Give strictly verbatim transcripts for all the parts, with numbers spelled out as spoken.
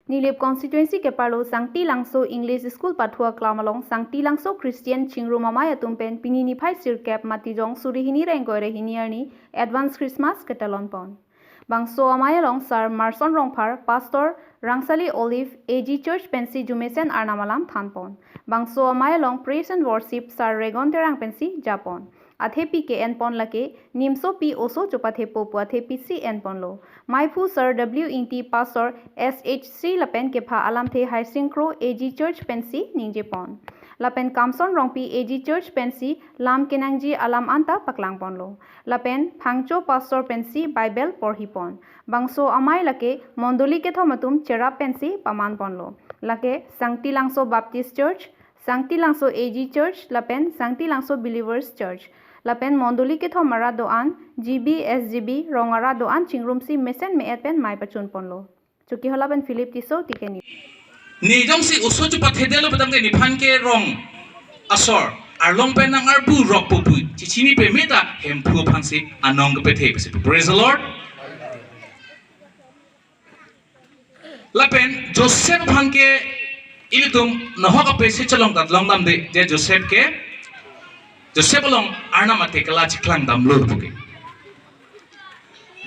Nilip constituency keparlo Sangti Langso English School pathu aklam along Sangti Langso Christian Chingrum Amei atum pen pini niphai sirkep Matijong suri hini ra ingkoi ra hini arni Advance Christmas ketalon pon. Bangso amei along Sar Marson Rongphar, Pastor Rangsali Olive, A G Church pensi jumesen Arnam alam than pon. Bangso amei along Praise and Worship Sar Regon Terang pensi japon. Athepi ke-en pon lake, Nimsopi Oso Chopathepo pu athepi si en ponlo. Meiphu Sar W Ingti, Pastor S H C lapen kepha alamthe Haisingkro A G Church pensi ningje pon. Lapen Kamson Rongpi A G Church pensi lam kenangji alam anta paklang ponlo. Lapen Phangcho Pastor pensi Bible porhi pon. Bangso amei lake mondoli kethom atum cherap pensi paman ponlo. Lake Sangti Langso Baptist Church, Sangti Langso A G Church lapen Sangti Langso Believers Church. Lapen mondoli kethom arat do-an, G B, S G B, rong arat do-an chingrumsi mesen me-et pen mei pachun ponlo. Chokihola pen Philip Tisso, T K News. Ne jongsi oso chopathedetlo petang ke nephan ke rong asor arlong pen nang-arpu rok popui. Chichini peme ta Hemphu aphansi anong kepethe pesi. Praise the Lord. Lapen Joseph aphan ke ilitum nohok ape si cholong tat long damde, je Joseph ke, Joseph along Arnam atekala chiklang damlo puke.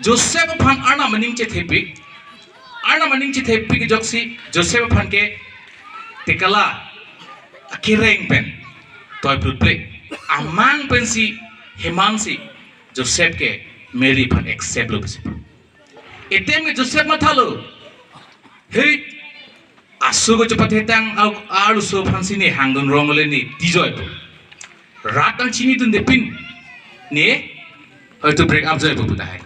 Joseph aphan Arnam aning chethepik, Arnam aning chethepik ajoksi Joseph aphan ke tekala akereng pen toiplutplek. Amang pensi hemansi Joseph ke Mary aphan accept lo besi. Item ke Joseph mathalo, "Hei, aso ko chepathetang au arloso aphansi ne hangdun rong le ne tijoi po. Rat nangchinidunde pin ne hoito break up joi po," pu tahai.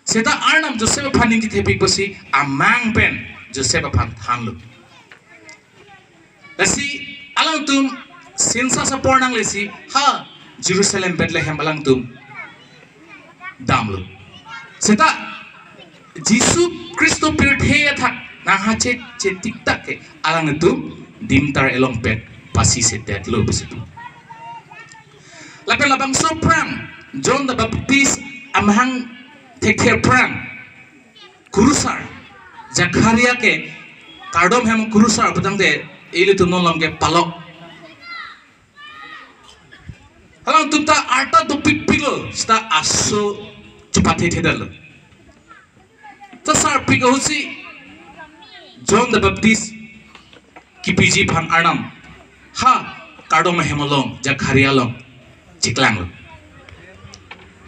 Seta Arnam Joseph aphan ning chethepik pusi amang pen Joseph aphan thanlo. Lasi alangtum census apor nanglesi ha Jerusalem, Bethlehem alangtum damlo. Seta Jisu Khristo pirthe athak nanghache chetiktak ke alangtum dimtar elongpet pasi sedetlo pusi. Lapen labangso aphrang John the Baptist amahang thekthe aphrang kurusar Zakaria ke kardom hem kurusar putangte ilitum non lam ke palok. Alangtum ta arta dopikpiklo, seta aso chepathethedetlo. Ta sarpik ahutsi John the Baptist kipiji aphan Arnam ha kardom ahem along Zakaria along chiklanglo.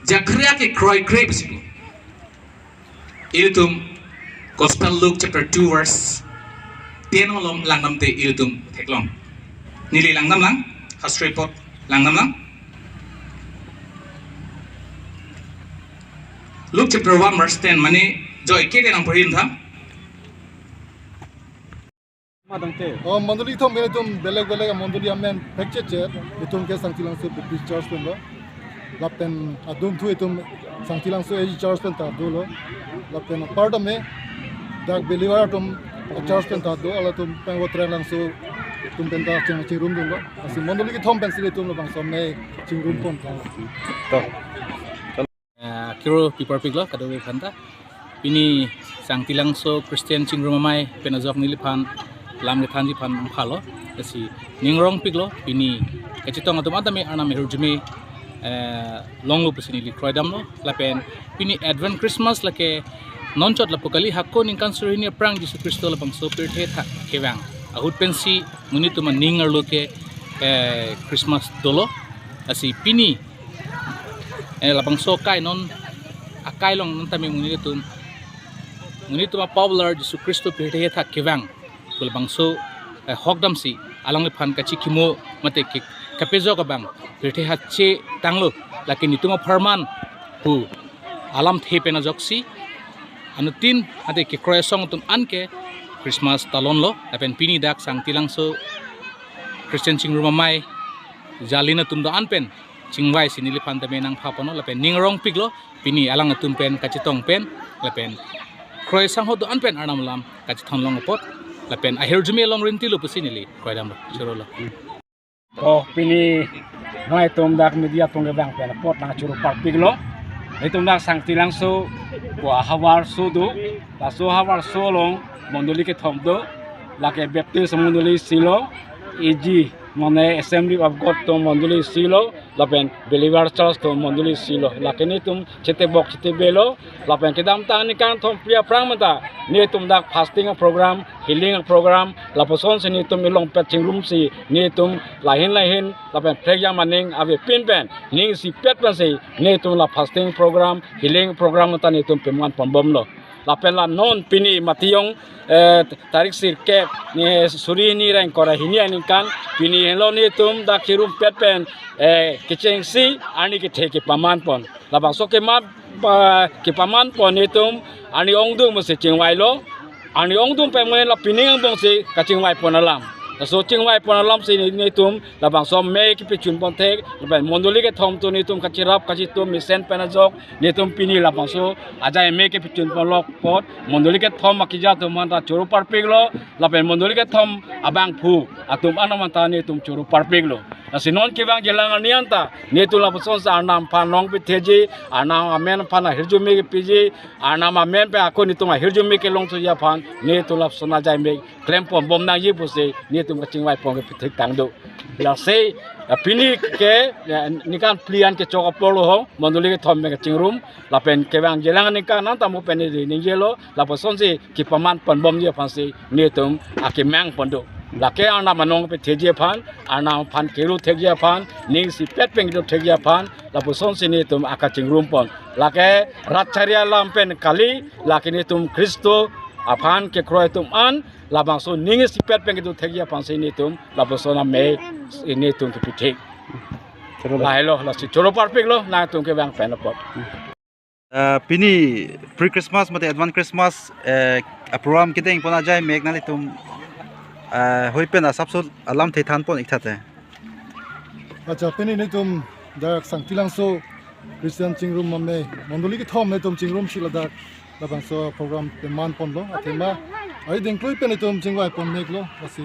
Zakaria ke kroikre besi pu. Ilitum Gospel Luke chapter two verse ten along langdamte ilitum theklong. Neli langdamlang, hastri apot langdamlang. Luke chapter one verse ten, mane joi ke de nangpori tha. Madangte. Oh, mondoli kethom pen itum belek belek mondoli amen phekchechet, itum ke Sangti Langso Baptist Church pen lo. Lapen adun thu itum Sangti Langso A G Church pen ta dolo. Lapen apar tame dak believer atum church pen ta do, halatum pen Votrang Langso atum pen ta ching chingrum dunlo. Lasi mondoli kethom pensi itum labangso amei chingrum pon tha. To. Eh, kiro pipar piklo kadokave aphanta. Pini Sangti Langso Christian Chingrum Amei pen ajok neliphan lam kethanji aphan phalo. Lasi ning rong piklo, pini kachetong atum anta me Arnam ahirjume, eh, longlo pusi neli kroidamlo. Lapen pini Advent Christmas lake nonchot lapu kali, hako ningkan suri hini aphrang Jisu Khristo labangso pirthe athak kevang ahut pensi monit atum aning arlo ke, eh, Christmas dolo. Lasi pini, eh, labangso akai non, akai along non tame monit atum, monit atum a-popular Jisu Khristo pirthe athak kevang pu labangso, eh, hokdamsi alangliphan kachikimo mate ke kapejok abang pirthe ahache tanglo, lake netum apharman pu alamthe pen ajoksi anuttin mate kekroi asong atum an ke Christmas talonlo. Lapen pini dak Sangti Langso Christian Chingrum Amei jalin atum do-an pen chingvaisi neliphan tame nangpha ponlo, lapen ning rong piklo pini alangtum pen kachetong pen, lapen kroi sangho do-an pen Arnam alam kachethon long apot, lapen ahirjume long rintilo pusi neli kroidamlo, chorolo. To pini nangtum dak media atum kevang pen apot nangchoro parpiklo. Itum dak Sangti Langso Ko ahavar so do, laso ahavar so along mondoli kethom do, lake Baptist mondoli isi lo, A G, mane Assembly of God atum mondoli isi lo, lapen Believer Church atum mondoli isi lo, lake netum chetebok chetebe lo, lapen kedamtang aningkan thom phli aphrang mata, netum dak fasting program, healing program, lapuson si netum ilongpet chingrumsi, netum lahin lahin, lapen prekjam aning avepin pen, ning isipet pensi, netum la fasting program, healing program ta netum peman ponbomlo. Lapen la non pini matiyong, eh, tarik sirkep, ni suri ni reng kora hini aningkan, pini henlo netum dak chirumpet pen, eh, kechengsi, arni kethe kepaman pon. Labangso kemat, pa, kepaman pon netum, arni ongdung masi chingvailo, arni ongdung pen mane la pining angbong si kachingvai pon alam. Laso chingvai pon alam si ne-, netum labangso amei kepachun pon thek, lapen mondoli kethom atum netum kachirap kachitum mesen pen ajok, netum pini labangso ajai amei kepachun ponlok apot, mondoli kethom akija atum anta choro parpiklo, lapen mondoli kethom abangphu atum anam anta netum choro parpiklo. Lasi non kevang jelang arni anta, netum lapuson si Arnam aphan long petheji, Arnam amen aphan ahirjume kepiji, Arnam amen pen ako netum ahirjume kelong thuji aphan, netum lapuson ajai amei klem ponbom nangji pusi, netum kachingvai pon kepithik tang do. Lasi, eh, pini ke, eh, aningkan phli an kechok apor lo ho, mondoli kethom pen kachingrum, lapen kevang jelang aningkan anta mo pen ne ningjelo, lapuson si kepaman ponbomji aphan si netum akemang pon do. Lake Arnam anong petheji aphan, Arnam aphan kero thekji aphan, ning isipet pen kedo thekji aphan, lapuson si netum akachingrum pon. Lake rat chari alam pen kali, lake netum Khristo aphan kekroi atum an, labangso ning isipet pen kedo thekji aphan si netum, lapuson amei netum kepithik. Choro. Lahelo, lasi choro parpiklo, nangtum kevang pen apot. Ah, pini pre-Christmas mate advance Christmas, eh, a-program kedeng pon ajai mek nanglitum, ah, hoi pen asapso alamthe than pon ik tha te. Acha, pini netum dak Sangtilangso Christian Chingrum Amei mondoli kethom netum chingrumsi ladak labangso program peman ponlo, athema ai dengklui pen netum chingvai pon meklo, lasi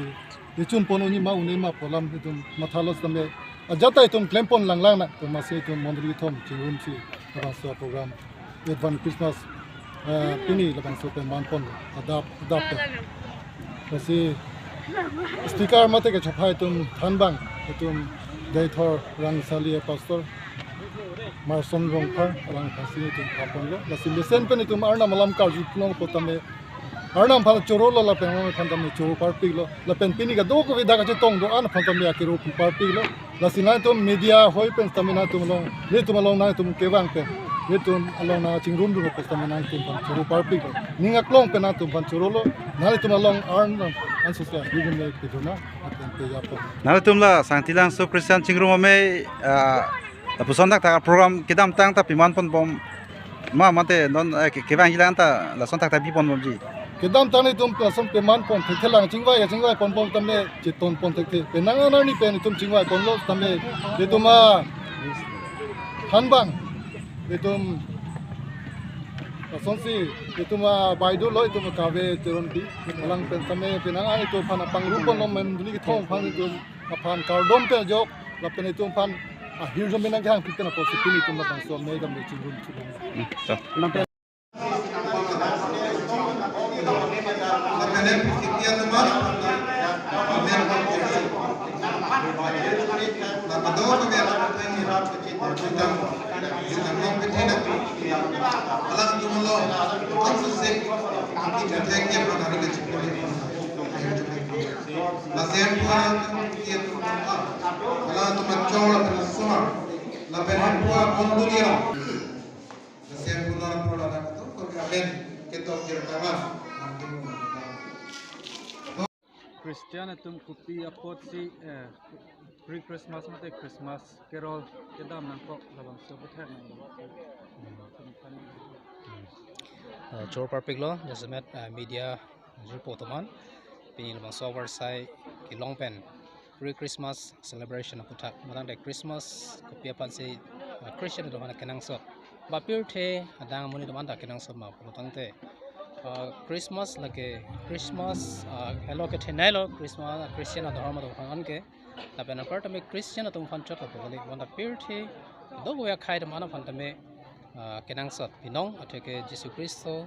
echun pon unji ma un-e ma pu alam netum mathalo setame ajat ta itum klem pon langlang nang, athema si itum mondoli kethom chingrumsi labangso program advance Christmas, eh, pini labangso peman pon adap adap pen. Lasi speaker mate kechapha itum thanbang, itum Deithor Rangsali a-pastor Marson Rongphar, alang aphan si itum than ponlo. Lasi mesen pen itum Arnam alam karju long apot tame Arnam aphan chorolo, lapen Arnam aphan tame choro parpiklo. Lapen pini kadokave dak kachetong do-an aphan tame akero pu parpiklo. Lasi nangtum media hoi pen tame nangtum along, netum along nangtum kevang pen, netum along nang chingrumdun apot tame nangtum aphan choro parpiklo. Ning aklong pen nangtum aphan chorolo. Nangtum along Arnam an sosya hidun le piduna, lapen peya pon. Nangtum la Sangtilangso Christian Chingrum Amei, ah, lapuson thakthak program kedamtang ta peman ponbom ma mate non, eh, ke-, kevang jelang ta lason thakthak pi ponbomji. Kedamtang netum lason peman pon thekthe lang, chingvai kachingvai ponbom tame cheton pon thekthe. Penang an arni pen itum chingvai ponlo tame itum athanbang, itum lasonsi itum abaidolo, itum akave Teronpi, alang pen tame penang an itum aphan apangrum ponlo, mondoli kethom aphan itum aphan kardom pen ajok, lapen itum aphan ahirjume nangkehang pi pen apotsi pini itum labangso amei dam le chingrumsi long. Hmm, to. Lason pu atum kiti atum, hala atum achor atum asomar, lapen pu amondoli atum. Lason pu non pu ladak atum, kami amen ketok jirkangan. Christian atum kopi apotsi, eh, pre-Christmas mate Christmas carol kedam nangkok labangso aputhak nang. Eh, choro parpiklo, jasemet, eh, media jirpo atum an, pini labangso avarsai kelong pen pre-Christmas celebration aputhak, matang te Christmas kopi aphansi, uh, Christian atum aphan kenangsot, ba pirthe adang amonit atum anta kenangsot ma pulo tangte, uh, Christmas lake Christmas, uh, helo kethenei lo Christmas, Christian adhorom atum aphan anke, lapen apar tame Christian atum aphan chot lo pu kali, matang pirthe dokave akhei atum an aphan tame ah, kenangsot binong atheke Jisu Khristo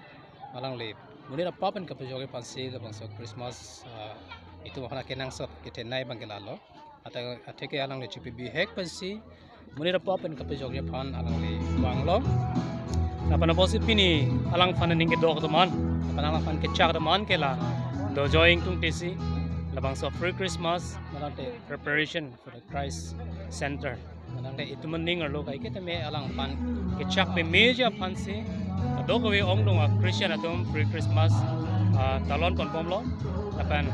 alangli monit apap pen kapejokji aphansi labangso Christmas, ah, itum aphan kenangsot kethenei abang ke lalo. Athe, atheke alangli chipibihek pensi monit apap pen kapejokji aphan alangli vanglo. Lapen apotsi pini alangphan aning kedok atum an, lapen alangphan kechak atum an ke la Dojo Ingtungte si labangso pre-Christmas malate preparation for the Christ Center. Malate itum aning arlo kaike tame alangphan kechak pemeji aphansi kadokave ongdung a-Christian atum pre-Christmas, ah, talon ponbomlo. Lapen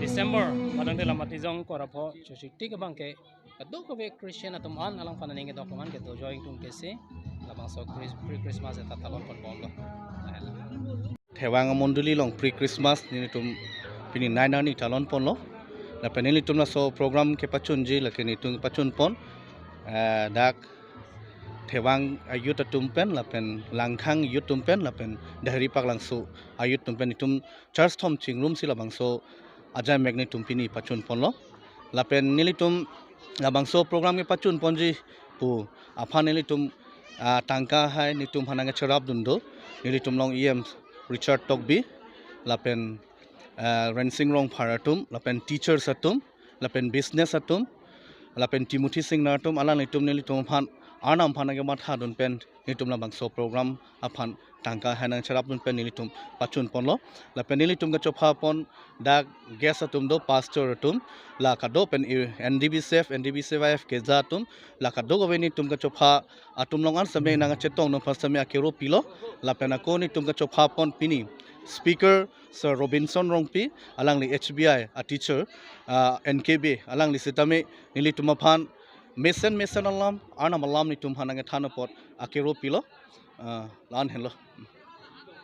December malate la Matijong Korapho Chosiktik abang ke kadokave Christian atum an alangphan aning kedok atum an ke Dojo Ingtungte si labangso Chris-, pre-Christmas ta talon ponbomlo. Thevang amondoli along pre-Christmas nelitum pini nai nani talon ponlo. Lapen nelitum laso program kepachunji lake nelitum pachun pon, eh, dak Thevang a-youth atum pen lapen Langkhang youth atum pen lapen Dehri Paklangso a-youth atum pen itum church thom chingrumsi labangso ajaimek nelitum pini pachun ponlo. Lapen nelitum labangso program kepachun ponji pu aphan nelitum, ah, tangka hai nelitum aphan nangcherapdun do. Nelitum along E M Richard Tokbi lapen, ah, Rensing Rongphar atum lapen teachers atum lapen business atum lapen Timothy Singnar atum alanglitum nelitum aphan Arnam aphan nangkemathadun pen nelitum labangso program aphan tangka hai nangcherapdun pen nelitum pachun ponlo. Lapen nelitum kachopha pon dak guest atum do, pastor atum, la kado pen i-, N D B C F, N D B C Y F keja atum, la kadokave nelitum kachopha atum along an seme nangchetongdun aphan seme akero pilo. Lapen ako nelitum kachopha pon pini speaker Sir Robinson Rongpi, alangli H B I a-teacher, ah, N K B, alangli sitame nelitum aphan mesen mesen alam, Arnam alam nelitum aphan nangkethan apot akero pilo. Ah, la-an henlo.